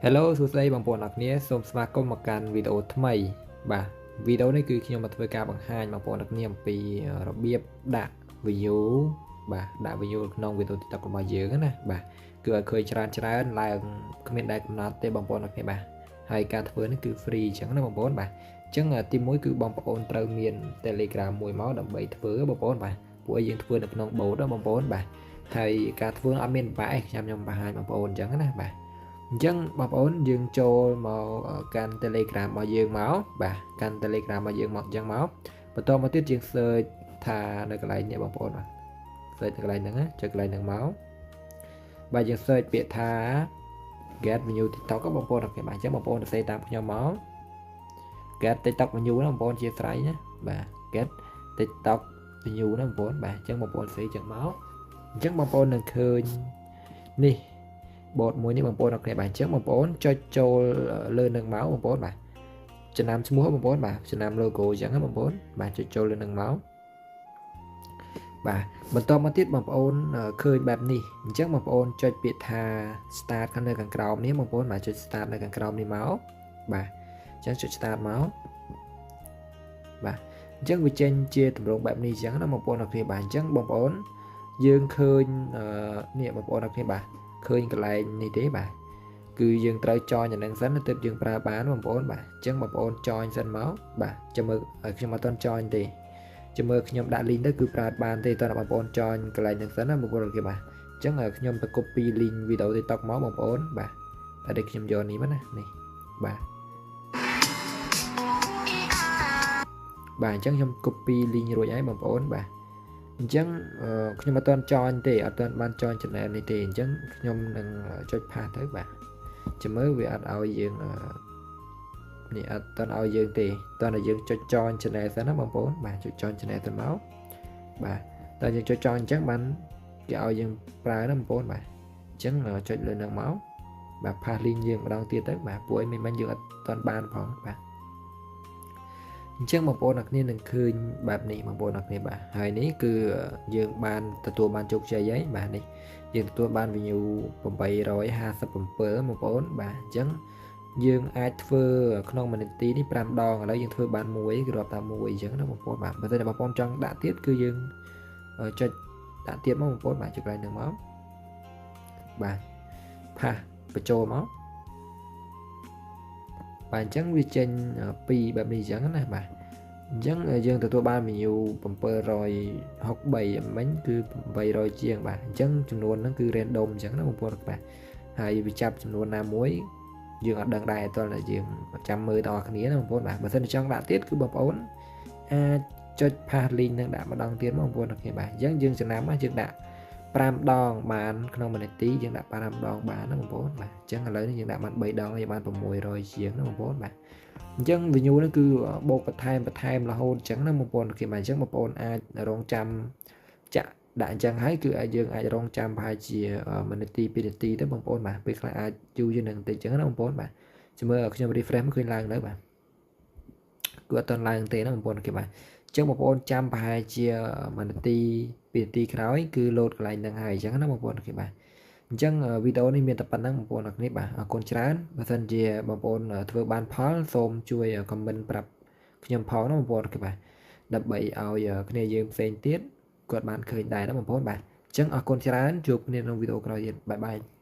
Hello សួស្តីបងប្អូនអរគ្នាសូមស្វាគមន៍មកកាន់វីដេអូថ្មីបាទវីដេអូនេះគឺខ្ញុំមកធ្វើការបង្ហាញបងប្អូនអរគ្នាអំពីរបៀបដាក់ view បាទដាក់ view ក្នុងវីដេអូ TikTok របស់យើងណាបាទគឺឲ្យឃើញច្រើនច្រើនឡើងគ្មានដែលកំណត់ទេបងប្អូនអរគ្នាបាទហើយការធ្វើនេះគឺ free អញ្ចឹងណាបងប្អូនបាទអញ្ចឹងទីមួយគឺបងប្អូនត្រូវមាន Telegram មួយមកដើម្បីធ្វើបងប្អូនបាទពួកយើងធ្វើនៅក្នុង bot បងប្អូនបាទហើយការធ្វើអត់មានបាក់ឯងខ្ញុំបង្ហាញបងប្អូនអញ្ចឹងណាបាទអញ្ចឹងបងប្អូនយើងចូលមកកាន់ Telegram របស់យើងមកបាទកាន់ Telegram របស់យើងមកអញ្ចឹងមកបន្តមកទៀតយើង search ថានៅកន្លែងនេះបងប្អូនបាទ search នៅកន្លែងហ្នឹងចុចកន្លែងហ្នឹងមកបាទយើង search ពាក្យថា get view TikTok បងប្អូន OK បាទអញ្ចឹងបងប្អូនសរសេរតាមខ្ញុំមក get TikTok view ណាបងប្អូនជាស្រ័យណាបាទ get TikTok view ណាបងប្អូនបាទអញ្ចឹងបងប្អូនសរសេរចឹងមកអញ្ចឹងបងប្អូននឹងឃើញនេះ bot មួយនេះបងប្អូនអរគ្នាបាទអញ្ចឹងបងប្អូនចុចចូលលើនឹងមកបងប្អូនបាទចំណាំឈ្មោះបងប្អូនបាទចំណាំ logo អញ្ចឹងបងប្អូនបាទចុចចូលលើនឹងមកបាទបន្តមកទៀតបងប្អូនឃើញបែបនេះអញ្ចឹងបងប្អូនចុចពាក្យថា start ខាងនៅខាងក្រោមនេះបងប្អូនបាទចុច start នៅខាងក្រោមនេះមកបាទអញ្ចឹងចុច start មកបាទអញ្ចឹងវាចេញជាទម្រង់បែបនេះអញ្ចឹងណាបងប្អូនអរគ្នាបាទអញ្ចឹងបងប្អូនយើងឃើញនេះបងប្អូនអរគ្នាបាទឃើញកន្លែងនេះទេបាទគឺយើងត្រូវ join អានឹងសិនទើបយើងប្រើបានបងប្អូនបាទអញ្ចឹងបងប្អូន join សិនមកបាទចាំមើលខ្ញុំអត់ទាន់ join ទេចាំមើលខ្ញុំដាក់ link ទៅគឺប្រើបានទេតើបងប្អូន join កន្លែងនឹងសិនណាបងប្អូនគេបាទអញ្ចឹងខ្ញុំទៅ copy link វីដេអូ TikTok មកបងប្អូនបាទតែខ្ញុំយកនេះមកណានេះបាទបាទអញ្ចឹងខ្ញុំ copy link រួចហើយបងប្អូនបាទអញ្ចឹងខ្ញុំអត់ទាន់ join ទេអត់ទាន់បាន join channel នេះទេអញ្ចឹងខ្ញុំនឹងចុច paste ទៅបាទចាំមើលវាអត់ឲ្យយើងនេះអត់ទាន់ឲ្យយើងទេតោះតែយើងចុច join channel សិនណាបងប្អូនបាទចុច join channel ទៅមកបាទតើយើងចុច join អញ្ចឹងបានគេឲ្យយើងប្រើណាបងប្អូនបាទអញ្ចឹងចុចលើនឹងមកបាទ paste link យើងម្ដងទៀតទៅបាទពួកឯងមិនយើងអត់ទាន់បានផងបាទអញ្ចឹងបងប្អូនអ្នកគ្នានឹងឃើញបែបនេះបងប្អូនអ្នកគ្នាបាទហើយនេះគឺយើងបានទទួលបានជោគជ័យហើយបាទនេះយើងទទួលបាន view 857បងប្អូនបាទអញ្ចឹងយើងអាចធ្វើក្នុងមួយនាទីនេះ5ដងឥឡូវយើងធ្វើបានមួយគឺរាប់តាមមួយអញ្ចឹងណាបងប្អូនបាទបើសិនជាបងប្អូនចង់ដាក់ទៀតគឺយើងចុចដាក់ទៀតមកបងប្អូនបាទចុចកន្លែងហ្នឹងមកបាទ paste បញ្ចូលមកបាទអញ្ចឹងវាចេញពីបែបនេះអញ្ចឹងណាបាទអញ្ចឹងយើងទទួលបាន view 763មិញគឺ800ជាងបាទអញ្ចឹងចំនួនហ្នឹងគឺ random អញ្ចឹងណាបងប្អូនបាទហើយវាចាប់ចំនួនណាមួយយើងអត់ដឹងដែរតើយើងចាំមើលដល់គ្នាណាបងប្អូនបាទបើសិនជាចង់ដាក់ទៀតគឺបងប្អូនអាចចុច paste link នឹងដាក់ម្ដងទៀតមកបងប្អូន OK បាទអញ្ចឹងយើងចំណាំយើងដាក់5ដងបានក្នុងមួយនាទីយើងដាក់5ដងបានណាបងប្អូនបាទអញ្ចឹងឥឡូវនេះយើងដាក់បាន3ដងយើងបាន600ជាងណាបងប្អូនបាទអញ្ចឹង view នេះគឺបូកបន្ថែមបន្ថែមរហូតអញ្ចឹងណាបងប្អូន OK បាទអញ្ចឹងបងប្អូនអាចរងចាំចាក់ដាក់អញ្ចឹងហើយគឺយើងអាចរងចាំប្រហែលជាមួយនាទី2នាទីទៅបងប្អូនបាទពេលខ្លះអាចយូរជាងនឹងបន្តិចអញ្ចឹងណាបងប្អូនបាទចាំមើលខ្ញុំ refresh មកឃើញឡើងនៅបាទគឺអត់ទាន់ឡើងទេណាបងប្អូន OK បាទអញ្ចឹងបងប្អូនចាំប្រហែលជាមួយនាទី2នាទីក្រោយគឺលោតកន្លែងហ្នឹងហើយអញ្ចឹងណាបងប្អូន OK បាទអញ្ចឹងវីដេអូនេះមានតែប៉ុណ្្នឹងបងប្អូនអរគ្នាបាទអរគុណច្រើនបើសិនជាបងប្អូនធ្វើបានផលសូមជួយ comment ប្រាប់ខ្ញុំផងណាបងប្អូន OK បាទដើម្បីឲ្យគ្នាយើងផ្សេងទៀតគាត់បានឃើញដែរណាបងប្អូនបាទអញ្ចឹងអរគុណច្រើនជួបគ្នាក្នុងវីដេអូក្រោយទៀត bye bye.